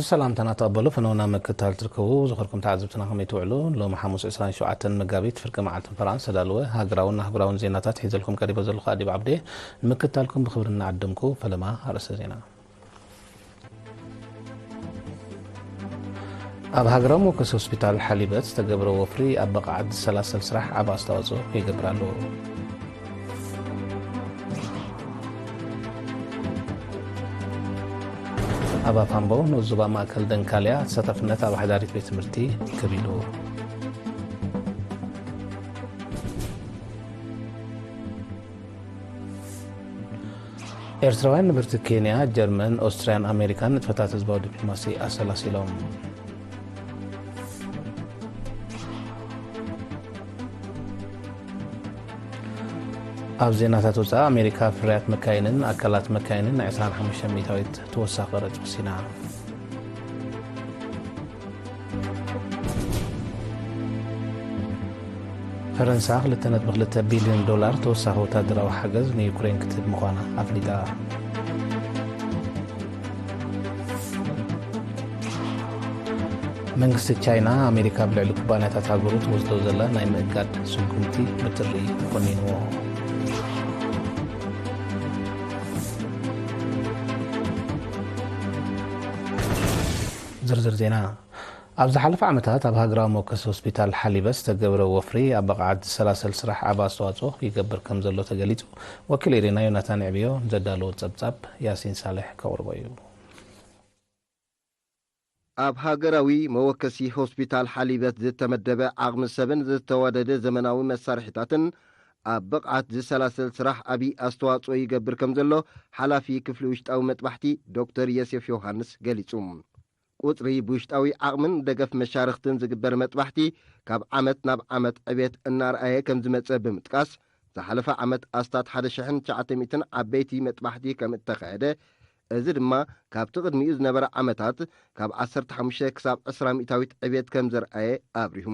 ሰላምታና ተቐበሉ። ፈነውና ምክትታል ትርከቡ ዝኸርኩም ተዓዘብትና ከመይ ትውዕሉ? ሎሚ ሓሙስ ዕስራን ሸውዓተን መጋቢት ፍርቂ መዓልትን ፈረቓን ዝተዳለወ ሃገራውን ኣህጉራውን ዜናታት ሒዘልኩም ቀሪበ ዘለኹ ኣዲብ ዓብዴ። ንምክትታልኩም ብኽብሪ እናዓደምኩ፣ ፈለማ ኣርእስተ ዜና። ኣብ ሃገራዊ መወከሲ ሆስፒታል ሓሊበት ዝተገብረ ወፍሪ ኣብ ብቕዓት ዝሰላሰል ስራሕ ዓቢ ኣስተዋጽኦ ይገብር ኣሎ። ኣብ ኣፋምቦ ንኡስ ዞባ ማእከል ደንካልያ ተሳታፍነት ኣብ ሓዳሪት ቤት ትምህርቲ ከቢሉ። ኤርትራውያን ነበርቲ ኬንያ፣ ጀርመን፣ ኦስትርያን ኣሜሪካን ንጥፈታት ህዝባዊ ዲፕሎማሲ ኣሰላሲሎም። ኣብ ዜናታት ወጻኢ፣ ኣሜሪካ ፍርያት መካይንን ኣካላት መካይንን ዕስራን ሓሙሽተ ሚእታዊት ተወሳኺ ቀረጽ ወሲና። ፈረንሳ ክልተ ነጥቢ ክልተ ቢልዮን ዶላር ተወሳኺ ወታደራዊ ሓገዝ ንዩክሬን ክትህብ ምዃና ኣፍሊጣ። መንግስቲ ቻይና፣ ኣሜሪካ ኣብ ልዕሊ ኩባንያታት ሃገሩ ትወስዶ ዘላ ናይ ምእጋድ ስጉምቲ ብጥሪ ኮኒንዎ። ዝርዝር ዜና። ኣብ ዝሓለፈ ዓመታት ኣብ ሃገራዊ መወከሲ ሆስፒታል ሓሊበት ዝተገብረ ወፍሪ ኣብ ብቕዓት ዝሰላሰል ስራሕ ዓቢ ኣስተዋጽኦ ይገብር ከም ዘሎ ተገሊጹ። ወኪል ኤሪና ዮናታን ዕብዮ ዘዳለዎ ጸብጻብ ያሲን ሳልሕ ከቕርቦ እዩ። ኣብ ሃገራዊ መወከሲ ሆስፒታል ሓሊበት ዝተመደበ ዓቕሚ ሰብን ዝተዋደደ ዘመናዊ መሳርሒታትን ኣብ ብቕዓት ዝሰላሰል ስራሕ ዓቢ ኣስተዋጽኦ ይገብር ከም ዘሎ ሓላፊ ክፍሊ ውሽጣዊ መጥባሕቲ ዶክተር የሴፍ ዮሃንስ ገሊጹ። ቁጽሪ ብውሽጣዊ ዓቕምን ደገፍ መሻርኽትን ዝግበር መጥባሕቲ ካብ ዓመት ናብ ዓመት ዕብየት እናርኣየ ከም ዝመጸ ብምጥቃስ፣ ዝሓለፈ ዓመት ኣስታት ሓደ ሽሕን ትሽዓተ ሚእትን ዓበይቲ መጥባሕቲ ከም እተኻየደ፣ እዚ ድማ ካብቲ ቅድሚኡ ዝነበረ ዓመታት ካብ ዓሰርተ ሓሙሽተ ክሳብ ዕስራ ሚእታዊት ዕብየት ከም ዘርኣየ ኣብሪሁ።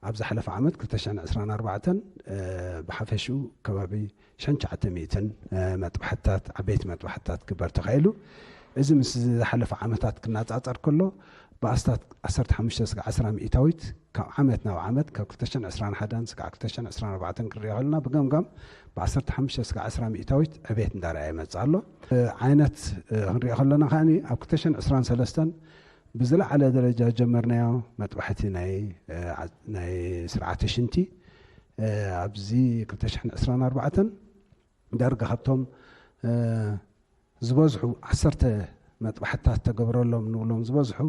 ኣብ ዝሓለፈ ዓመት ክልተ ሽሕን ዕስራን ኣርባዕተን፣ እ፣ ብሓፈሽኡ ከባቢ ሽሕን ትሽዓተ ሚእትን፣ እ፣ መጥባሕትታት፣ ዓበይቲ መጥባሕትታት ክግበር ተኻኢሉ። እዚ ምስ ዝሓለፈ ዓመታት ክነጻጸር ከሎ፣ ብኣስታት ዓሰርተ ሓሙሽተ ስጋዕ ዕስራ ሚእታዊት ካብ ዓመት ናብ ዓመት፣ ካብ ክልተ ሽሕን ዕስራን ሓደን ስጋዕ ክልተ ሽሕን ዕስራን ኣርባዕተን ክንሪኦ ከለና፣ ብገምጋም ብዓሰርተ ሓሙሽተ ስጋዕ ዕስራ ሚእታዊት ዕቤት እንዳረኣየ ይመጽእ ኣሎ። እ፣ ዓይነት፣ እ፣ ክንሪኦ ከለና ከኣኒ፣ ኣብ ክልተ ሽሕን ዕስራን ሰለስተን ብዝለዓለ ደረጃ ጀመርናዮ መጥባሕቲ ናይ፣ እ፣ ዓ-፣ ናይ ስርዓተ ሽንቲ፣ እ፣ ኣብዚ ክልተ ሽሕን ዕስራን ኣርባዕተን ዳርጋ ካብቶም፣ እ፣ ዝበዝሑ ዓሰርተ መጥባሕትታት ተገብረሎም ንብሎም ዝበዝሑ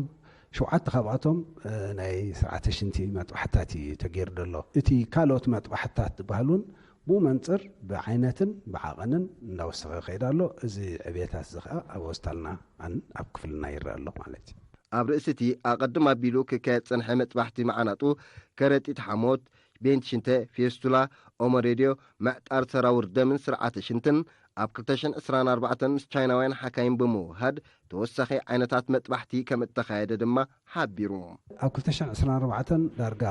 ሸውዓተ ካብኣቶም፣ እ፣ ናይ ስርዓተ ሽንቲ መጥባሕትታት እዩ ተገይሩ ዘሎ። እቲ ካልኦት መጥባሕትታት ዝበሃል እውን ብኡ መንጽር ብዓይነትን ብዓቐንን እንዳወሰኸ ይኸይድ ኣሎ። እዚ ዕብየታት እዚ ኸኣ ኣብ ሆስፒታልና ኣን ኣብ ክፍልና ይረአ ኣሎ ማለት እዩ። ኣብ ርእሲ እቲ ኣቐድም ኣቢሉ ክካየድ ጸንሐ መጥባሕቲ መዓናጡ፣ ከረጢት ሓሞት፣ ቤንት ሽንተ፣ ፌስቱላ፣ ኦሞ ሬድዮ፣ ምዕጣር ሰራውር ደምን ስርዓተ ሽንትን ኣብ ክልተ ሽሕን ዕስራን ኣርባዕተን ምስ ቻይናውያን ሓካይም ብምውሃድ ተወሳኺ ዓይነታት መጥባሕቲ ከም እተኻየደ ድማ ሓቢሩ። ኣብ ክልተ ሽሕን ዕስራን ኣርባዕተን ዳርጋ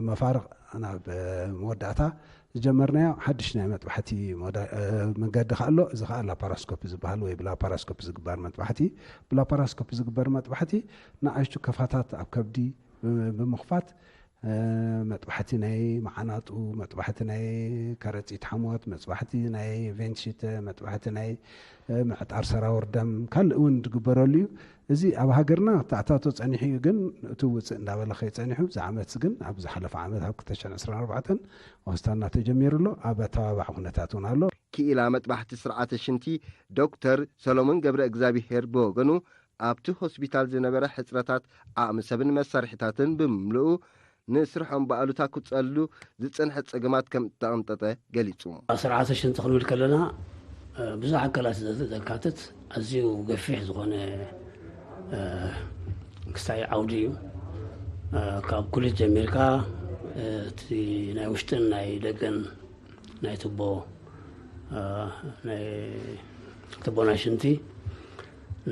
መፋርቕ ናብ መወዳእታ ዝጀመርናዮ ሓድሽ ናይ መጥባሕቲ ሞዳ-፣ እ፣ መንገዲ ከኣ ኣሎ። እዚ ከኣ ላፓራስኮፒ ዝበሃል ወይ ብላፓራስኮፒ ዝግበር መጥባሕቲ። ብላፓራስኮፒ ዝግበር መጥባሕቲ ንኣሽቱ ከፋታት ኣብ ከብዲ ብ-፣ ብምኽፋት፣ እ፣ መጥባሕቲ ናይ መዓናጡ፣ መጥባሕቲ ናይ ከረጺት ሓሞት፣ መጥባሕቲ ናይ ቬንትሽተ፣ መጥባሕቲ ናይ፣ እ፣ ምዕጣር ሰራውር ደም፣ ካልእ እውን ዝግበረሉ እዩ። እዚ ኣብ ሃገርና ክተኣታቶ ጸኒሑ እዩ፣ ግን እቲ ውጽእ እንዳበለ ከይጸኒሑ፣ እዚ ዓመት ግን ኣብ ዝሓለፈ ዓመት ኣብ ክልተ ሽሕን ዕስራን ኣርባዕተን ሆስፒታልና ተጀሚሩ ኣሎ። ኣብ ኣተባባዕ ኩነታት እውን ኣሎ። ክኢላ መጥባሕቲ ስርዓተ ሽንቲ ዶክተር ሰሎሞን ገብረ እግዚኣብሄር ብወገኑ፣ ኣብቲ ሆስፒታል ዝነበረ ሕጽረታት ዓቕሚ ሰብን መሳርሒታትን ብምምልኡ፣ ንስርሖም ብኣሉታ ክጸሉ ዝጸንሐ ጸገማት ከም እተቐንጠጠ ገሊጹ። ኣብ ስርዓተ ሽንቲ ክንብል ከለና፣ እ፣ ብዙሕ ኣካላት ዘ-፣ ዘካትት ኣዝዩ ገፊሕ ዝኾነ፣ እ፣ ክስታይ ዓውዲ እዩ። እ፣ ካብ ኩሊት ጀሚርካ፣ እ፣ እቲ ናይ ውሽጥን ናይ ደገን ናይ ቱቦ፣ እ፣ ናይ ቱቦ ናይ ሽንቲ፣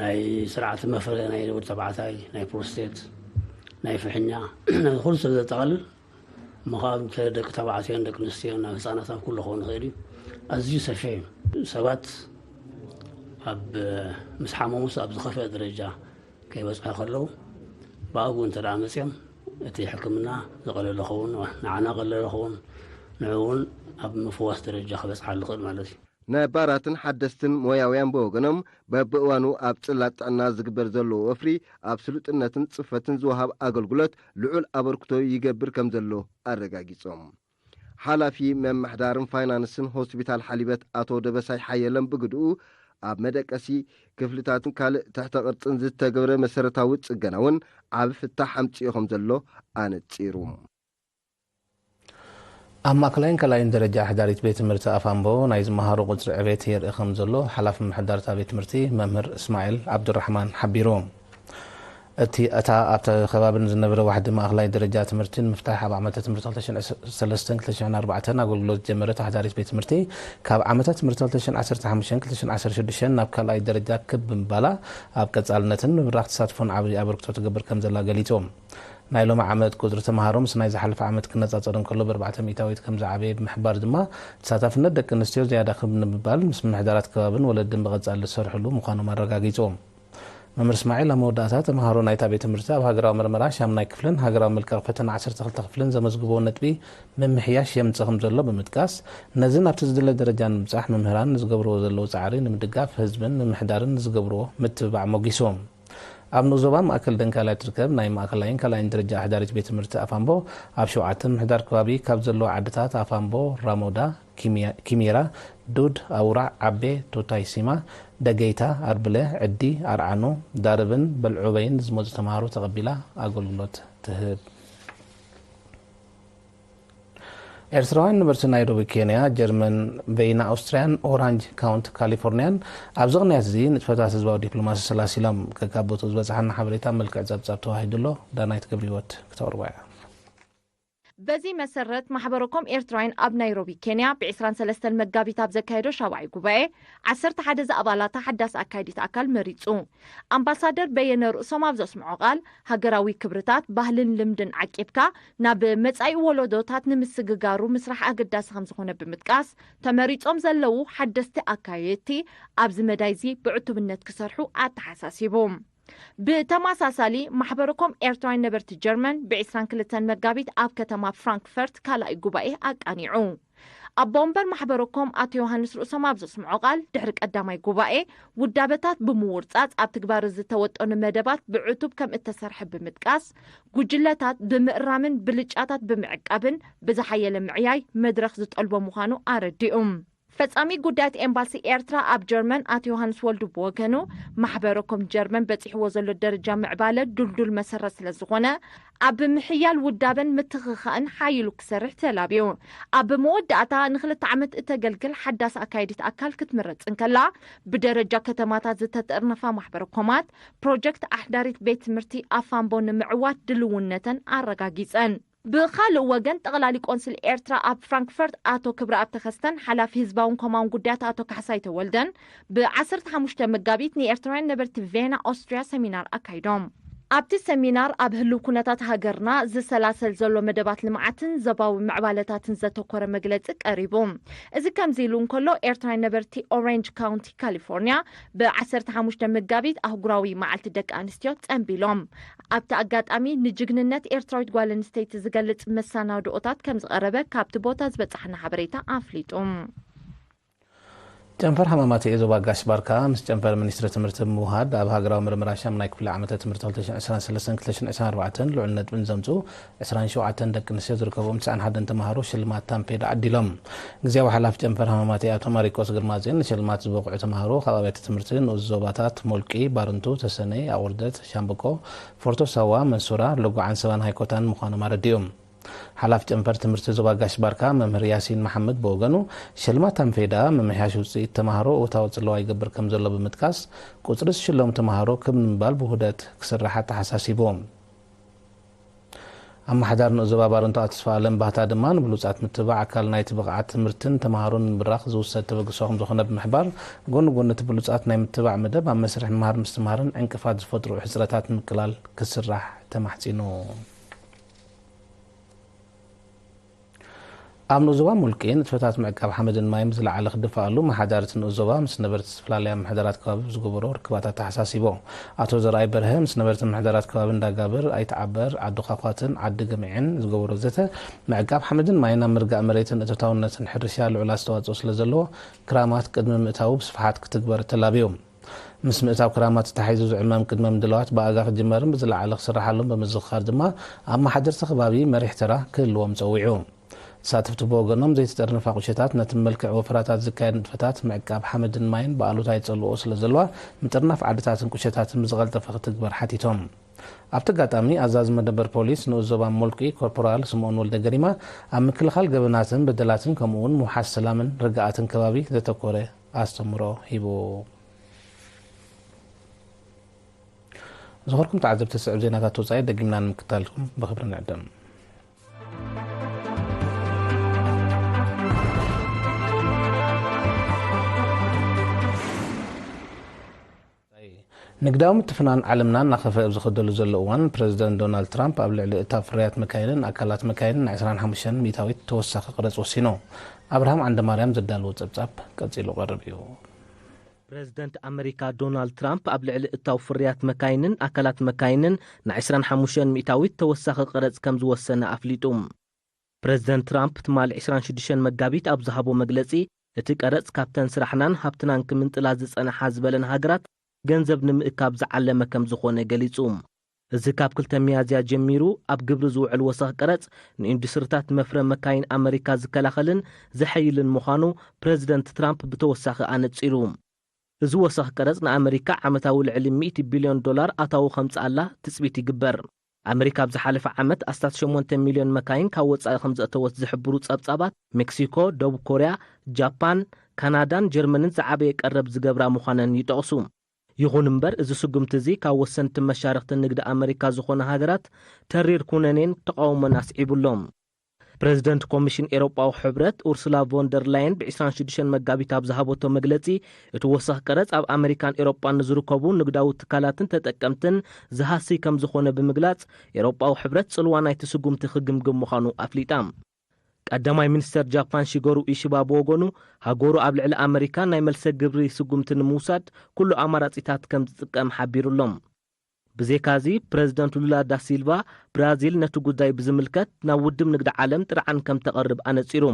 ናይ ስርዓተ መፍረ ናይ ወዲ ተባዕታይ፣ ናይ ፕሮስቴት፣ ናይ ፍሕኛ፣ ነዚ ኩሉ ስለ ዘጠቓልል፣ እሞ ኸዓ ደቂ ተባዕትዮን ደቂ ኣንስትዮን ናብ ህፃናት ኣብ ኩሉ ክኸውን ይኽእል እዩ። ኣዝዩ ሰፊሕ እዩ። ሰባት ኣብ፣ ምስ ሓመሙስ ኣብ ዝኸፍአ ደረጃ ከይበፅሑ ከለዉ ብኣግኡ እንተ ደኣ መፅዮም እቲ ሕክምና ዝቐለለ ኸውን፣ ንዓና ቀለለ ኸውን፣ ንዕኡ እውን ኣብ ምፍዋስ ደረጃ ክበፅሓሉ ይኽእል ማለት እዩ። ነባራትን ሓደስትን ሞያውያን ብወገኖም በብእዋኑ ኣብ ጽላት ጥዕና ዝግበር ዘሎ ወፍሪ ኣብ ስሉጥነትን ጽፈትን ዝወሃብ ኣገልግሎት ልዑል ኣበርክቶ ይገብር ከም ዘሎ ኣረጋጊጾም። ሓላፊ መምሕዳርን ፋይናንስን ሆስፒታል ሓሊበት ኣቶ ደበሳይ ሓየሎም ብግድኡ ኣብ መደቀሲ ክፍልታትን ካልእ ትሕተ ቅርጽን ዝተገብረ መሰረታዊ ጽገና እውን ዓቢ ፍታሕ ኣምጺኡ ከም ዘሎ ኣነጺሩ። ኣብ ማእከላይን ካልኣይን ደረጃ ኣሕዳሪት ቤት ትምህርቲ ኣፋምቦ ናይ ዝመሃሩ ቁጽሪ ዕቤት የርኢ ከም ዘሎ ሓላፊ ምምሕዳር እታ ቤት ትምህርቲ መምህር እስማዒል ዓብዱራሕማን ሓቢሩ። እቲ እታ ኣብቲ ከባቢ ንዝነበረ ዋሕዲ ማእከላይ ደረጃ ትምህርቲ ንምፍታሕ ኣብ ዓመተ ትምህርቲ ክልተ ሽሕን ሰለስተን ክልተ ሽሕን ኣርባዕተን ኣገልግሎት ዝጀመረት ኣሕዳሪት ቤት ትምህርቲ ካብ ዓመተ ትምህርቲ ክልተ ሽሕን ዓሰርተ ሓሙሽተን ክልተ ሽሕን ዓሰርተ ሽዱሽተን ናብ ካልኣይ ደረጃ ክብ ብምባላ ኣብ ቀጻልነትን ምብራኽ ተሳትፎን ዓብዪ ኣበርክቶ ትገብር ከም ዘላ ገሊጹ። ናይ ሎሚ ዓመት ቁጽሪ ተምሃሮ ምስ ናይ ዝሓለፈ ዓመት ክነጻጸር እንከሎ ብኣርባዕተ ሚእታዊት ከም ዝዓበየ ብምሕባር ድማ ተሳታፍነት ደቂ ኣንስትዮ ዝያዳ ክብ ንምባል ምስ ምምሕዳራት ከባብን ወለድን ብቐጻሊ ዝሰርሕሉ ምዃኖም ኣረጋጊጹ። መምህር እስማዒል ኣብ መወዳእታ ተምሃሮ ናይታ ቤት ትምህርቲ ኣብ ሃገራዊ መርመራ ሻምናይ ክፍልን ሃገራዊ መልቀቒ ፈተና ዓሰርተ ክልተ ክፍልን ዘመዝግብዎ ነጥቢ ምምሕያሽ የምጽእ ከም ዘሎ ብምጥቃስ ነዚ ናብቲ ዝድለ ደረጃ ንምብጻሕ መምህራን ንዝገብርዎ ዘለዉ ጻዕሪ ንምድጋፍ ህዝብን ምምሕዳርን ንዝገብርዎ ምትብባዕ ሞጊሱ። ኣብ ንኡስ ዞባ ማእከል ደንካላ እትርከብ ናይ ማእከላይን ካልኣይን ደረጃ ኣሕዳሪት ቤት ትምህርቲ ኣፋምቦ ኣብ ሸውዓተ ምምሕዳር ከባቢ ካብ ዘለዉ ዓድታት ኣፋምቦ፣ ራሞዳ፣ ኪሚያ- ኪሚራ፣ ዱድ፣ ኣውራዕ፣ ዓቤ፣ ቶታይ ሲማ፣ ደገይታ፣ ኣርብለ፣ ዕዲ፣ ኣርዓኖ፣ ዳርብን በልዑበይን ዝመጹ ተምሃሮ ተቐቢላ ኣገልግሎት ትህብ። ኤርትራውያን ነበርቲ ናይሮቢ ኬንያ፣ ጀርመን፣ ቬይና ኣውስትርያን ኦራንጅ ካውንቲ ካሊፎርንያን ኣብዚ ቅንያት እዚ ንጥፈታት ህዝባዊ ዲፕሎማሲ ሰላሲሎም። ከካብ ቦትኡ ዝበጽሓና ሓበሬታ ኣብ መልክዕ ጸብጻብ ተዋሂዱ ኣሎ። ዳናይት ገብረህይወት ክተቕርቦ እያ። በዚ መሰረት ማሕበረኮም ኤርትራውያን ኣብ ናይሮቢ ኬንያ ብ ዕስራን ሰለስተን መጋቢት ኣብ ዘካየዶ ሻብዓይ ጉባኤ ዓሰርተ ሓደ ዝኣባላታ ሓዳስ ኣካይዲት ኣካል መሪጹ። ኣምባሳደር በየነ ርእሶም ኣብ ዘስምዖ ቃል፣ ሃገራዊ ክብርታት፣ ባህልን ልምድን ዓቂብካ ናብ መጻኢ ወለዶታት ንምስግጋሩ ምስራሕ ኣገዳሲ ከም ዝኾነ ብምጥቃስ፣ ተመሪጾም ዘለዉ ሓደስቲ ኣካየድቲ ኣብዚ መዳይ እዚ ብዕቱብነት ክሰርሑ ኣተሓሳሲቡ። ብተመሳሳሊ፣ ማሕበረኮም ኤርትራውያን ነበርቲ ጀርመን ብ ዕስራን ክልተን መጋቢት ኣብ ከተማ ፍራንክፈርት ካልኣይ ጉባኤ ኣቃኒዑ። ኣቦ ወንበር ማሕበረኮም ኣቶ ዮሃንስ ርእሶም ኣብ ዘስምዖ ቃል፣ ድሕሪ ቀዳማይ ጉባኤ ውዳበታት ብምውርጻጽ ኣብ ትግባር ዝተወጠኑ መደባት ብዕቱብ ከም እተሰርሐ ብምጥቃስ፣ ጉጅለታት ብምእራምን ብልጫታት ብምዕቃብን ብዝሓየለ ምዕያይ መድረኽ ዝጠልቦ ምዃኑ ኣረዲኡ። ፈጻሚ ጉዳያት ኤምባሲ ኤርትራ ኣብ ጀርመን ኣቶ ዮሃንስ ወልዱ ብወገኑ፣ ማሕበረኮም ጀርመን በጺሕዎ ዘሎ ደረጃ ምዕባለ ድልዱል መሰረት ስለ ዝኾነ፣ ኣብ ምሕያል ውዳበን ምትኽኻእን ሓይሉ ክሰርሕ ተላብዩ። ኣብ መወዳእታ ንኽልተ ዓመት እተገልግል ሓዳስ ኣካይዲት ኣካል ክትምረጽ እንከላ፣ ብደረጃ ከተማታት ዝተጠርነፋ ማሕበረኮማት፣ ፕሮጀክት ኣሕዳሪት ቤት ትምህርቲ ኣፋምቦ ንምዕዋት ድልውነተን ኣረጋጊጸን። ብኻልእ ወገን፣ ጠቕላሊ ቆንስል ኤርትራ ኣብ ፍራንክፈርት ኣቶ ክብረኣብ ተኸስተን ሓላፊ ህዝባውን ኮማውን ጉዳያት ኣቶ ካሕሳይ ተወልደን ብ ዓሰርተ ሓሙሽተ መጋቢት ንኤርትራውያን ነበርቲ ቬና ኦስትርያ ሰሚናር ኣካይዶም። ኣብቲ ሰሚናር ኣብ ህልው ኩነታት ሃገርና ዝሰላሰል ዘሎ መደባት ልምዓትን ዞባዊ ምዕባለታትን ዘተኮረ መግለጺ ቀሪቡ። እዚ ከምዚ ኢሉ እንከሎ፣ ኤርትራውያን ነበርቲ ኦሬንጅ ካውንቲ ካሊፎርኒያ ብ ዓሰርተ ሓሙሽተ መጋቢት ኣህጉራዊ መዓልቲ ደቂ ኣንስትዮ ጸንቢሎም። ኣብቲ ኣጋጣሚ ንጅግንነት ኤርትራዊት ጓል ኣንስተይቲ ዝገልጽ መሰናድኦታት ከም ዝቐረበ ካብቲ ቦታ ዝበጻሓና ሓበሬታ ኣፍሊጡ። ጨንፈር ሃማማት ኤ ዞባ ጋሽ ባርካ ምስ ጨንፈር ሚኒስትሪ ትምህርቲ ብምውሃድ ኣብ ሃገራዊ ምርምራ ሻምናይ ክፍሊ ዓመተ ትምህርቲ ክልተ ሽሕን ዕስራን ሰለስተን ክልተ ሽሕን ዕስራን ኣርባዕተን ልዑል ነጥብን ዘምጽኡ ዕስራን ሸውዓተን ደቂ ኣንስትዮ ዝርከብዎም ትስዓን ሓደን ተምሃሮ ሽልማት ታምፔዳ ዓዲሎም። ግዜያዊ ሓላፊ ጨንፈር ሃማማት ኣቶ ማሪቆስ ግርማጽዮን ንሽልማት ዝበቕዑ ተምሃሮ ካብ ኣብያተ ትምህርቲ ንኡስ ዞባታት ሞልቂ፣ ባርንቱ፣ ተሰነይ፣ ኣቑርደት፣ ሻምብቆ፣ ፎርቶ ሳዋ፣ መንሱራ፣ ሎጎ ዓንሰባን ሃይኮታን ምዃኖም ኣረዲኡ። ሓላፊ ጨንፈር ትምህርቲ ዞባ ጋሽ ባርካ መምህር ያሲን መሓመድ ብወገኑ፣ ሽልማት ታምፔዳ ምምሕያሽ ውፅኢት ተምሃሮ እወታዊ ፅለዋ ይገብር ከም ዘሎ ብምጥቃስ፣ ቁፅሪ ዝሽለሙ ተምሃሮ ክብ ንምባል ብውህደት ክስራሕ ኣተሓሳሲቡ። ኣመሓዳሪ ንኡስ ዞባ ባረንቱ ኣቶ ተስፋኣለም ባህታ ድማ፣ ንብሉፃት ምትብባዕ ኣካል ናይቲ ብቕዓት ትምህርትን ተምሃሮን ንምብራኽ ዝውሰድ ተበግሶ ከም ዝኾነ ብምሕባር፣ ጎኒ ጎኒ እቲ ብሉፃት ናይ ምትብባዕ መደብ ኣብ መስርሕ ምምሃር ምስትምሃርን ዕንቅፋት ዝፈጥሩ ሕፅረታት ንምቅላል ክስራሕ ተማሕፂኑ። ኣብ ንኡስ ዞባ ሙልቂ ንጥፈታት ምዕቃብ ሓመድን ማይን ብዝለዓለ ክድፋኣሉ፣ ኣመሓዳርቲ ንኡስ ዞባ ምስ ነበርቲ ዝተፈላለያ ምሕደራት ከባቢ ብዝገበሮ ርክባት ኣተሓሳሲቦ። ኣቶ ዘርኣይ በርሀ ምስ ነበርቲ ምሕደራት ከባቢ እንዳጋብር፣ ኣይትዓበር፣ ዓዲ ኳኳትን ዓዲ ገምዔን ዝገበሮ ዘተ፣ ምዕቃብ ሓመድን ማይን ኣብ ምርጋእ መሬትን እቶታውነትን ሕርሻ ልዑል ኣስተዋፅኦ ስለ ዘለዎ፣ ክራማት ቅድሚ ምእታዉ ብስፍሓት ክትግበር ተላብዩ። ምስ ምእታው ክራማት ተታሒዙ ዝዕመም ቅድመ ምድላዋት ብኣጋ ክጅመርን ብዝለዓለ ክስራሓሉን ብምዝኽኻር ድማ፣ ኣመሓደርቲ ከባቢ መሪሕ ተራ ክህልዎም ጸዊዑ። ተሳተፍቲ ብወገኖም፣ ዘይተጠርነፋ ቁሸታት ነቲ መልክዕ ወፈራታት ዝካየድ ንጥፈታት ምዕቃብ ሓመድን ማይን ብኣሉታ ይጸልኦ ስለ ዘለዋ፣ ምጥርናፍ ዓድታትን ቁሸታትን ብዝቐልጠፈ ክትግበር ሓቲቶም። ኣብቲ ኣጋጣሚ፣ ኣዛዚ መደበር ፖሊስ ንኡስ ዞባ ሞልቂ ኮርፖራል ስምኦን ወልደ ገሪማ፣ ኣብ ምክልኻል ገበናትን በደላትን ከምኡ'ውን ምውሓስ ሰላምን ርግኣትን ከባቢ ዘተኮረ ኣስተምህሮ ሂቡ። ዝኸበርኩም ተዓዘብቲ፣ ዝስዕብ ዜናታት ወጻኢ ደጊምና ንምክታልኩም ብኽብሪ ንዕድም። ንግዳዊ ምትፍናን ዓለምና እናኸፍአ ኣብ ዝኸደሉ ዘሎ እዋን፣ ፕረዚደንት ዶናልድ ትራምፕ ኣብ ልዕሊ እታው ፍርያት መካይንን ኣካላት መካይንን ናይ ዕስራን ሓሙሽተን ሚእታዊት ተወሳኺ ቀረጽ ወሲኑ። ኣብርሃም ዓንደማርያም ዘዳለዎ ጸብጻብ ቀጺሉ ቀርብ እዩ። ፕረዚደንት ኣመሪካ ዶናልድ ትራምፕ ኣብ ልዕሊ እታው ፍርያት መካይንን ኣካላት መካይንን ናይ ዕስራን ሓሙሽተን ሚእታዊት ተወሳኺ ቀረጽ ከም ዝወሰነ ኣፍሊጡ። ፕረዚደንት ትራምፕ ትማሊ ዕስራን ሽዱሽተን መጋቢት ኣብ ዝሃቦ መግለጺ፣ እቲ ቀረጽ ካብተን ስራሕናን ሃብትናን ክምንጥላ ዝጸንሓ ዝበለን ሃገራት ገንዘብ ንምእካብ ዝዓለመ ከም ዝኾነ ገሊጹ። እዚ ካብ ክልተ ሚያዝያ ጀሚሩ ኣብ ግብሪ ዝውዕል ወሰኽ ቀረጽ፣ ንኢንዱስትሪታት መፍረ መካይን ኣመሪካ ዝከላኸልን ዘሐይልን ምዃኑ ፕረዚደንት ትራምፕ ብተወሳኺ ኣነጺሩ። እዚ ወሰኽ ቀረጽ ንኣመሪካ ዓመታዊ ልዕሊ ሚእቲ ቢልዮን ዶላር ኣታዊ ከምጽኣላ ትጽቢት ይግበር። ኣመሪካ ኣብ ዝሓለፈ ዓመት ኣስታት ሸሞንተ ሚልዮን መካይን ካብ ወጻኢ ከም ዘእተወት ዝሕብሩ ጸብጻባት፣ ሜክሲኮ፣ ደቡብ ኮርያ፣ ጃፓን፣ ካናዳን ጀርመንን ዝዓበየ ቀረብ ዝገብራ ምዃነን ይጠቕሱ። ይኹን እምበር፣ እዚ ስጉምቲ እዚ ካብ ወሰንቲ መሻርኽቲ ንግዲ ኣመሪካ ዝኾና ሃገራት ተሪር ኩነኔን ተቓውሞን ኣስዒቡ ኣሎ። ፕረዚደንት ኮሚሽን ኤውሮጳዊ ሕብረት ኡርሱላ ቮን ደር ላየን ብ ዕስራን ሽዱሽተን መጋቢት ኣብ ዝሃበቶ መግለጺ፣ እቲ ወሰኽ ቀረጽ ኣብ ኣመሪካን ኤውሮጳን ንዝርከቡ ንግዳዊ ትካላትን ተጠቀምትን ዝሃሲ ከም ዝኾነ ብምግላጽ፣ ኤውሮጳዊ ሕብረት ጽልዋ ናይቲ ስጉምቲ ክግምግም ምዃኑ ኣፍሊጣ። ቀዳማይ ሚኒስተር ጃፓን ሺገሩ ኢሺባ ብወገኑ፣ ሃገሩ ኣብ ልዕሊ ኣመሪካ ናይ መልሰ ግብሪ ስጉምቲ ንምውሳድ ኩሉ ኣማራጺታት ከም ዝጥቀም ሓቢሩ ኣሎ። ብዘይካዚ፣ ፕረዚደንት ሉላ ዳ ሲልቫ፣ ብራዚል ነቲ ጉዳይ ብዝምልከት ናብ ውድብ ንግዲ ዓለም ጥርዓን ከም ተቕርብ ኣነጺሩ።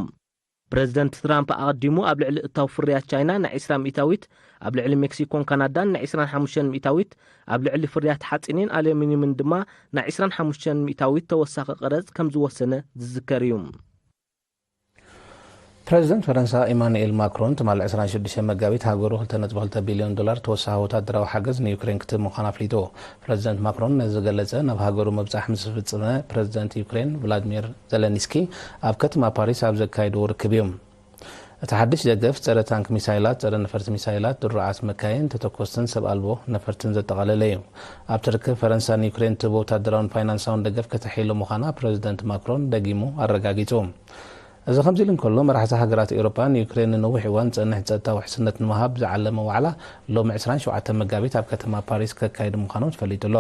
ፕረዚደንት ትራምፕ ኣቐዲሙ ኣብ ልዕሊ እታው ፍርያት ቻይና ናይ ዕስራ ሚእታዊት፣ ኣብ ልዕሊ ሜክሲኮን ካናዳን ናይ ዕስራን ሓሙሽተን ሚእታዊት፣ ኣብ ልዕሊ ፍርያት ሓጺንን ኣሉሚንየምን ድማ ናይ ዕስራን ሓሙሽተን ሚእታዊት ተወሳኺ ቀረጽ ከም ዝወሰነ ዝዝከር እዩ። ፕረዚደንት ፈረንሳ ኢማኑኤል ማክሮን ትማሊ ዕስራን ሽዱሽተ መጋቢት ሃገሩ ክልተ ነጥቢ ክልተ ቢልዮን ዶላር ተወሳኺ ወታደራዊ ሓገዝ ንዩክሬን ክትህብ ምዃና ኣፍሊጡ። ፕረዚደንት ማክሮን ነዚ ዝገለጸ፣ ናብ ሃገሩ ምብጻሕ ምስ ዝፍጽመ ፕረዚደንት ዩክሬን ቭላድሚር ዘለንስኪ ኣብ ከተማ ፓሪስ ኣብ ዘካየድዎ ርክብ እዩ። እቲ ሓድሽ ደገፍ፣ ጸረ ታንክ ሚሳይላት፣ ጸረ ነፈርቲ ሚሳይላት፣ ድሩዓት መካይን፣ ተተኮስትን ሰብ ኣልቦ ነፈርትን ዘጠቓለለ እዩ። ኣብቲ ርክብ፣ ፈረንሳ ንዩክሬን ትህቦ ወታደራውን ፋይናንሳውን ደገፍ ከተሐይሎ ምዃና ፕረዚደንት ማክሮን ደጊሙ ኣረጋጊጹ። እዚ ከምዚ ኢሉ እንከሎ፣ መራሕቲ ሃገራት ኤውሮጳ ንዩክሬን ንነዊሕ እዋን ዝጸንሕ ጸጥታ ውሕስነት ንምሃብ ዝዓለመ ዋዕላ ሎሚ ዕስራን ሸውዓተን መጋቢት ኣብ ከተማ ፓሪስ ከካይዱ ምዃኖም ተፈሊጡ ኣሎ።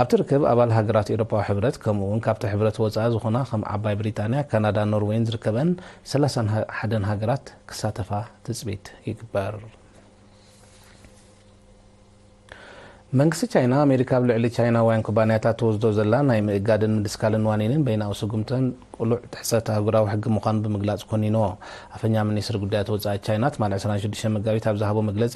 ኣብቲ ርክብ ኣባል ሃገራት ኤውሮጳዊ ሕብረት፣ ከምኡ እውን ካብቲ ሕብረት ወጻኢ ዝኾና ከም ዓባይ ብሪጣንያ፣ ካናዳ፣ ኖርዌይን ዝርከበን ሰላሳን ሓደን ሃገራት ክሳተፋ ትጽቢት ይግበር። መንግስቲ ቻይና፣ ኣሜሪካ ኣብ ልዕሊ ቻይናውያን ኩባንያታት ትወስዶ ዘላ ናይ ምእጋድን ምድስካልን ዋኒንን በይናዊ ስጉምተን ቅሉዕ ጥሕሰት ኣህጉራዊ ሕጊ ምዃኑ ብምግላጽ ኮኒንዎ። ኣፈኛ ሚኒስትሪ ጉዳያት ወጻኢ ቻይና ትማሊ ዕስራን ሽዱሽተ መጋቢት ኣብ ዝሃቦ መግለጺ፣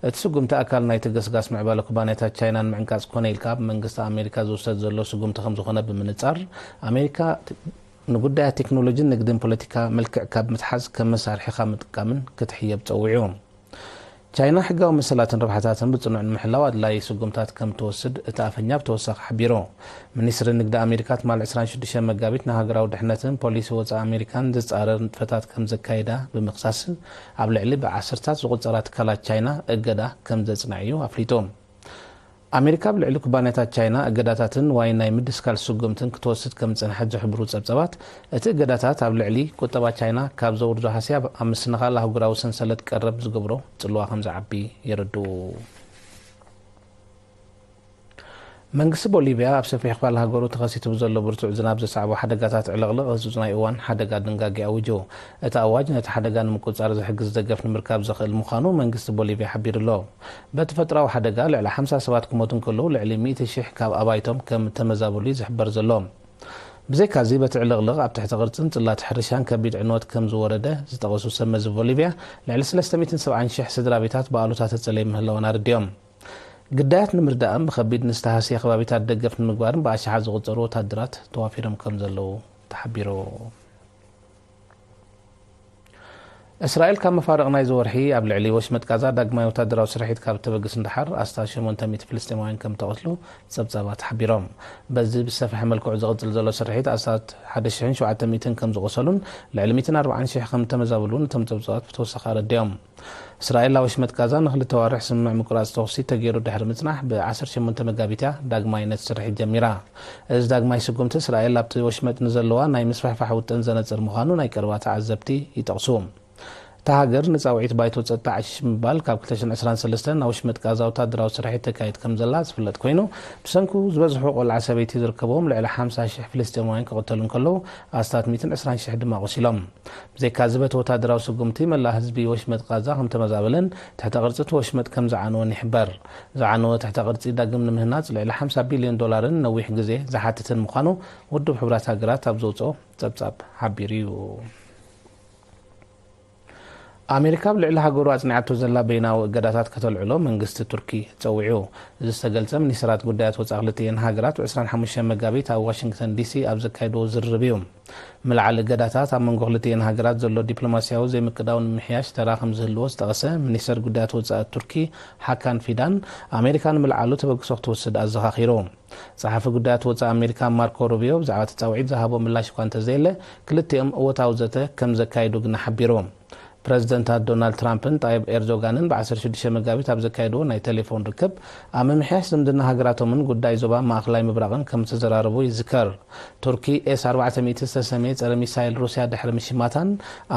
እቲ ስጉምቲ ኣካል ናይቲ ገስጋስ ምዕባለ ኩባንያታት ቻይና ንምዕንቃጽ ኮነ ኢልካ ብመንግስቲ ኣሜሪካ ዝውሰድ ዘሎ ስጉምቲ ከም ዝኾነ ብምንጻር፣ ኣሜሪካ ንጉዳያት ቴክኖሎጂን ንግድን ፖለቲካ መልክዕ ካብ ምትሓዝ ከም መሳርሒ ካብ ምጥቃምን ክትሕየብ ጸዊዑ። ቻይና ሕጋዊ መሰላትን ረብሓታትን ብጽኑዕ ንምሕላው ኣድላዪ ስጉምታት ከም ትወስድ እቲ ኣፈኛ ብተወሳኺ ሓቢሩ። ሚኒስትሪ ንግዲ ኣሜሪካ ትማሊ ዕስራን ሽዱሽተ መጋቢት ንሃገራዊ ድሕነትን ፖሊሲ ወጻኢ ኣሜሪካን ዝጻረር ንጥፈታት ከም ዘካየዳ ብምኽሳስ፣ ኣብ ልዕሊ ብዓሰርታት ዝቑጸራ ትካላት ቻይና እገዳ ከም ዘጽንዐ እዩ ኣፍሊጡ። ኣሜሪካ ኣብ ልዕሊ ኩባንያታት ቻይና እገዳታትን ዋይ ናይ ምድስካል ስጉምትን ክትወስድ ከም ዝጸንሐት ዝሕብሩ ጸብጻባት፣ እቲ እገዳታት ኣብ ልዕሊ ቁጠባ ቻይና ካብ ዘውርዶ ሃስያ ኣብ ምስንኻል ኣህጉራዊ ሰንሰለት ቀረብ ዝገብሮ ጽልዋ ከም ዝዓቢ የረድኡ። መንግስቲ ቦሊቪያ ኣብ ሰፊሕ ክፋል ሃገሩ ተኸሲቱ ብዘሎ ብርቱዕ ዝናብ ዘስዓቦ ሓደጋታት ዕልቕልቕ ህጹጽ ናይ እዋን ሓደጋ ድንጋጌ ኣዊጁ። እቲ ኣዋጅ ነቲ ሓደጋ ንምቁጽጻር ዝሕግዝ ደገፍ ንምርካብ ዘኽእል ምዃኑ መንግስቲ ቦሊቪያ ሓቢሩ ኣሎ። በቲ ተፈጥሮኣዊ ሓደጋ ልዕሊ ሓምሳ ሰባት ክሞቱ እንከለዉ፣ ልዕሊ ሚእቲ ሽሕ ካብ ኣባይቶም ከም እተመዛበሉ እዩ ዝሕበር ዘሎ። ብዘይካዚ፣ በቲ ዕልቕልቕ ኣብ ትሕቲ ቅርጽን ጽላት ሕርሻን ከቢድ ዕንወት ከም ዝወረደ ዝጠቐሱ ሰብ መዚ ቦሊቪያ፣ ልዕሊ ሰለስተ ሚእትን ሰብዓን ሽሕ ስድራ ቤታት ብኣሉታ ተጸለዩ ምህላወን ኣረዲኦም። ግዳያት ንምርዳእን ብኸቢድ ንዝተሃስየ ከባቢታት ደገፍ ንምግባርን ብኣሽሓት ዝቑጸሩ ወታደራት ተዋፊሮም ከም ዘለዉ ተሓቢሩ። እስራኤል ካብ መፋርቕ ናይዚ ወርሒ ኣብ ልዕሊ ወሽመጥ ጋዛ ዳግማይ ወታደራዊ ስርሒት ካብ እተበግስ ንደሓር፣ ኣስታት ሸሞንተ ሚእቲ ፍልስጤማውያን ከም እተቐትሉ ጸብጻባት ሓቢሮም። በዚ ብዝሰፍሐ መልክዑ ዝቕጽል ዘሎ ስርሒት፣ ኣስታት ሓደ ሽሕን ሸውዓተ ሚእትን ከም ዝቖሰሉን ልዕሊ ሚእትን ኣርባዓን ሽሕ ከም እተመዛበሉን እቶም ጸብጻባት ብተወሳኺ ኣረዲኦም። እስራኤል ኣብ ወሽመጥ ጋዛ ንኽልተ ኣዋርሕ ስምምዕ ምቁራጽ ተኹሲ ተገይሩ ድሕሪ ምጽናሕ፣ ብ ዓሰርተ ሸሞንተ መጋቢት እያ ዳግማይ ነቲ ስርሒት ጀሚራ። እዚ ዳግማይ ስጉምቲ እስራኤል ኣብቲ ወሽመጥ ንዘለዋ ናይ ምስፍሕፋሕ ውጥን ዘነጽር ምዃኑ ናይ ቀረባ ተዓዘብቲ ይጠቕሱ። እታ ሃገር ንጻውዒት ባይቶ ጸጥታ ዕሽሽ ብምባል ካብ ክልተ ሽሕን ዕስራን ሰለስተን ናብ ወሽመጥ ጋዛ ወታደራዊ ስርሒት ተካይድ ከም ዘላ ዝፍለጥ ኮይኑ፣ ብሰንኩ ዝበዝሑ ቆልዓ ሰበይቲ ዝርከብዎም ልዕሊ ሓምሳ ሽሕ ፍልስጤማውያን ክቕተሉ እንከለዉ፣ ኣስታት ሚእትን ዕስራን ሽሕ ድማ ቆሲሎም። ብዘይካዚ፣ በቲ ወታደራዊ ስጉምቲ መላእ ህዝቢ ወሽመጥ ቃዛ ከም ተመዛበለን ትሕተ ቅርጺ እቲ ወሽመጥ ከም ዝዓነወን ይሕበር። ዝዓነወ ትሕተ ቅርጺ ዳግም ንምህናጽ ልዕሊ ሓምሳ ቢልዮን ዶላርን ነዊሕ ግዜ ዝሓትትን ምዃኑ ውድብ ሕቡራት ሃገራት ኣብ ዘውጽኦ ጸብጻብ ሓቢሩ እዩ። ኣሜሪካ ኣብ ልዕሊ ሃገሩ ኣጽኒዓቶ ዘላ በይናዊ እገዳታት ከተልዕሎ መንግስቲ ቱርኪ ጸዊዑ። እዚ ዝተገልጸ፣ ሚኒስትራት ጉዳያት ወጻኢ ክልቲኤን ሃገራት ብ ዕስራን ሓሙሽተን መጋቢት ኣብ ዋሽንግተን ዲሲ ኣብ ዘካየድዎ ዝርርብ እዩ። ምልዓል እገዳታት ኣብ መንጎ ክልቲኤን ሃገራት ዘሎ ዲፕሎማስያዊ ዘይምቅዳው ንምምሕያሽ ተራ ከም ዝህልዎ ዝጠቐሰ ሚኒስተር ጉዳያት ወጻኢ ቱርኪ፣ ሃካን ፊዳን፣ ኣሜሪካ ንምልዓሉ ተበግሶ ክትወስድ ኣዘኻኺሩ። ጸሓፊ ጉዳያት ወጻኢ ኣሜሪካ ማርኮ ሩቢዮ ብዛዕባ እቲ ጻውዒት ዝሃቦ ምላሽ እኳ እንተዘየለ፣ ክልቲኦም እወታዊ ዘተ ከም ዘካይዱ ግና ሓቢሩ። ፕረዚደንታት ዶናልድ ትራምፕን ጣይብ ኤርዶጋንን ብ ዓሰርተ ሽዱሽተ መጋቢት ኣብ ዘካየድዎ ናይ ቴሌፎን ርክብ፣ ኣብ ምምሕያሽ ዝምድና ሃገራቶምን ጉዳይ ዞባ ማእከላይ ምብራቕን ከም ዝተዘራረቡ ይዝከር። ቱርኪ ኤስ ኣርባዕተ ሚእቲ ዝተሰምየ ጸረ ሚሳይል ሩስያ ድሕሪ ምሽማታን፣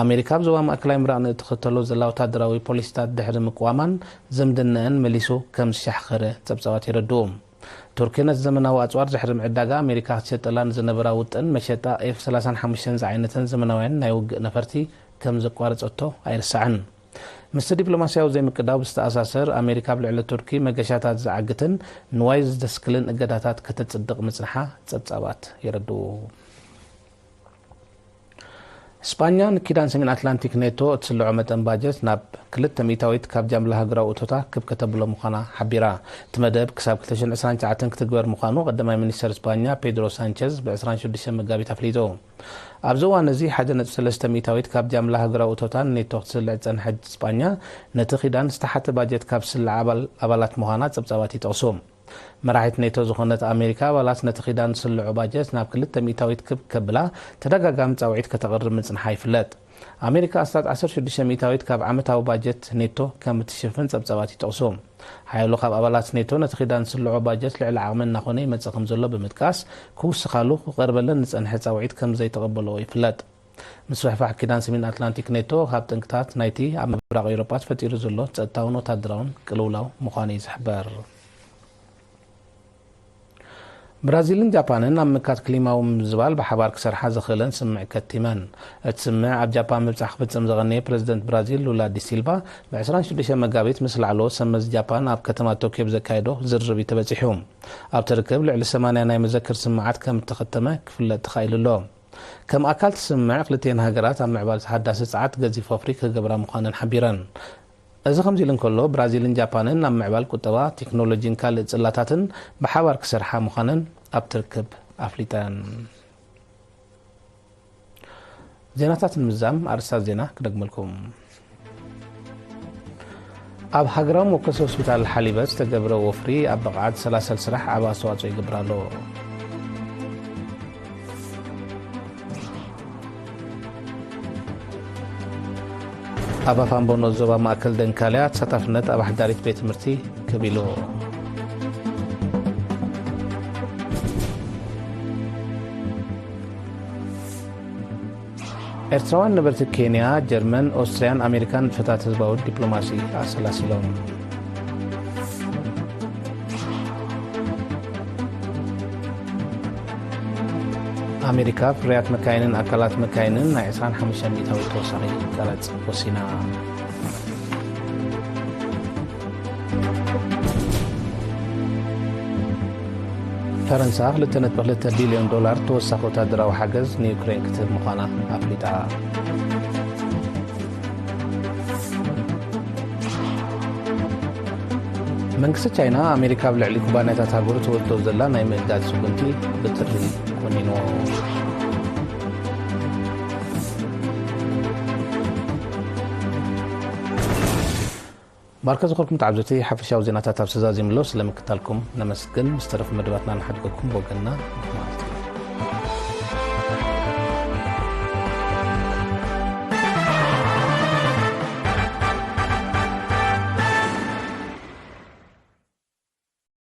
ኣሜሪካ ኣብ ዞባ ማእከላይ ምብራቕ ንእትኽተሎ ዘላ ወታደራዊ ፖሊሲታት ድሕሪ ምቅዋማን፣ ዝምድነአን መሊሱ ከም ዝሻሕኸረ ጸብጻባት የረድኡ። ቱርኪ ነቲ ዘመናዊ ኣጽዋር ድሕሪ ምዕዳጋ፣ ኣሜሪካ ክትሸጠላ ንዝነበራ ውጥን መሸጣ ኤፍ ሰላሳን ሓሙሽተን ዝዓይነተን ዘመናውያን ናይ ውግእ ነፈርቲ ከም ዘቋረጸቶ ኣይርሳዕን። ምስቲ ዲፕሎማስያዊ ዘይምቅዳው ብዝተኣሳሰር፣ ኣሜሪካ ኣብ ልዕሊ ቱርኪ መገሻታት ዝዓግትን ንዋይ ዝደስክልን እገዳታት ከተጽድቕ ምጽንሓ ጸብጻባት የረድኡ። ስጳኛ ንኪዳን ሰሜን ኣትላንቲክ ኔቶ እትስልዖ መጠን ባጀት ናብ ክልተ ሚእታዊት ካብ ጃምላ ሃገራዊ እቶታ ክብ ከተብሎ ምዃና ሓቢራ። እቲ መደብ ክሳብ ክልተ ሽሕን ዕስራን ትሽዓተን ክትግበር ምዃኑ ቀዳማይ ሚኒስተር ስጳኛ ፔድሮ ሳንቸዝ ብ ዕስራን ሽዱሽተን መጋቢት ኣፍሊጡ። ኣብዚ እዋን እዚ ሓደ ነጥቢ ሰለስተ ሚእታዊት ካብ ጃምላ ሃገራዊ እቶታ ንኔቶ ክትስልዕ ዝጸንሐት ስጳኛ፣ ነቲ ኪዳን ዝተሓተ ባጀት ካብ ዝስልዓ ኣባል-፣ ኣባላት ምዃና ጸብጻባት ይጠቕሱ። መራሒት ኔቶ ዝኾነት ኣሜሪካ፣ ኣባላት ነቲ ኪዳን ዝስልዖ ባጀት ናብ ክልተ ሚእታዊት ክብ ከብላ ተደጋጋሚ ጻውዒት ከተቕርብ ምጽንሓ ይፍለጥ። ኣሜሪካ ኣስታት ዓሰርተ ሽዱሽተ ሚእታዊት ካብ ዓመታዊ ባጀት ኔቶ ከም እትሽፍን ጸብጻባት ይጠቕሱ። ሓያሎ ካብ ኣባላት ኔቶ ነቲ ኪዳን ዝስልዖ ባጀት ልዕሊ ዓቕመን እናኾነ ይመጽእ ከም ዘሎ ብምጥቃስ፣ ክውስኻሉ ክቐርበለን ዝጸንሐ ጻውዒት ከም ዘይተቐበልኦ ይፍለጥ። ምስፍሕፋሕ ኪዳን ሰሜን ኣትላንቲክ ኔቶ፣ ካብ ጠንቅታት ናይቲ ኣብ ምብራቕ ኤውሮጳ ተፈጢሩ ዘሎ ጸጥታውን ወታደራውን ቅልውላው ምዃኑ እዩ ዝሕበር። ብራዚልን ጃፓንን ኣብ ምምካት ክሊማዊ ምምዝባል ብሓባር ክሰርሓ ዘኽእለን ስምምዕ ከቲመን። እቲ ስምምዕ ኣብ ጃፓን ምብጻሕ ክፍጸም ዝቐነየ ፕረዚደንት ብራዚል ሉላ ዲሲልቫ፣ ብ ዕስራን ሽዱሽተ መጋቢት ምስ ላዕለዎት ሰብ መዚ ጃፓን ኣብ ከተማ ቶክዮ ብዘካየዶ ዝርርብ እዩ ተበጺሑ። ኣብቲ ርክብ ልዕሊ ሰማንያ ናይ መዘክር ስምምዓት ከም እተኸተመ ክፍለጥ ተኻኢሉ ኣሎ። ከም ኣካል እቲ ስምምዕ፣ ክልቲኤን ሃገራት ኣብ ምዕባል ተሓዳሲ ጸዓት ገዚፍ ወፍሪ ክገብራ ምዃነን ሓቢረን። እዚ ከምዚ ኢሉ እንከሎ፣ ብራዚልን ጃፓንን ኣብ ምዕባል ቁጠባ፣ ቴክኖሎጂን ካልእ ጽላታትን ብሓባር ክሰርሓ ምዃነን ኣብቲ ርክብ ኣፍሊጠን። ዜናታት ንምዝዛም ኣርእስታት ዜና ክደግመልኩም። ኣብ ሃገራዊ መወከሲ ሆስፒታል ሓሊበት ዝተገብረ ወፍሪ ኣብ ብቕዓት ሰላሰል ስራሕ ዓቢ ኣስተዋጽኦ ይገብር ኣሎ። ኣብ ኣፋምቦኖ ዞባ ማእከል ደንካልያ ተሳታፍነት ኣብ ሓዳሪት ቤት ትምህርቲ ክብ ኢሉ። ኤርትራውያን ነበርቲ ኬንያ፣ ጀርመን፣ ኦስትርያን ኣሜሪካን ንጥፈታት ህዝባዊ ዲፕሎማሲ ኣሰላሲሎም። ኣሜሪካ ፍርያት መካይንን ኣካላት መካይንን ናይ ዕስራን ሓሙሽተን ሚእታዊት ተወሳኺ ቀረጽ ወሲና። ፈረንሳ ክልተ ነጥቢ ክልተ ቢልዮን ዶላር ተወሳኺ ወታደራዊ ሓገዝ ንዩክሬን ክትህብ ምዃና ኣፍሊጣ። መንግስቲ ቻይና ኣሜሪካ ኣብ ልዕሊ ኩባንያታት ሃገሩ ትወስዶ ዘላ ናይ ምእጋድ ስጉምቲ ብጥሪ ኮኒንዎ። ማርከ ዝኾርኩም ተዓዘብቲ ሓፈሻዊ ዜናታት ኣብ ሰዛዚምሎ ስለምክታልኩም ነመስግን። ምስ ተረፉ መደባትና ንሓድገኩም ብወገንና።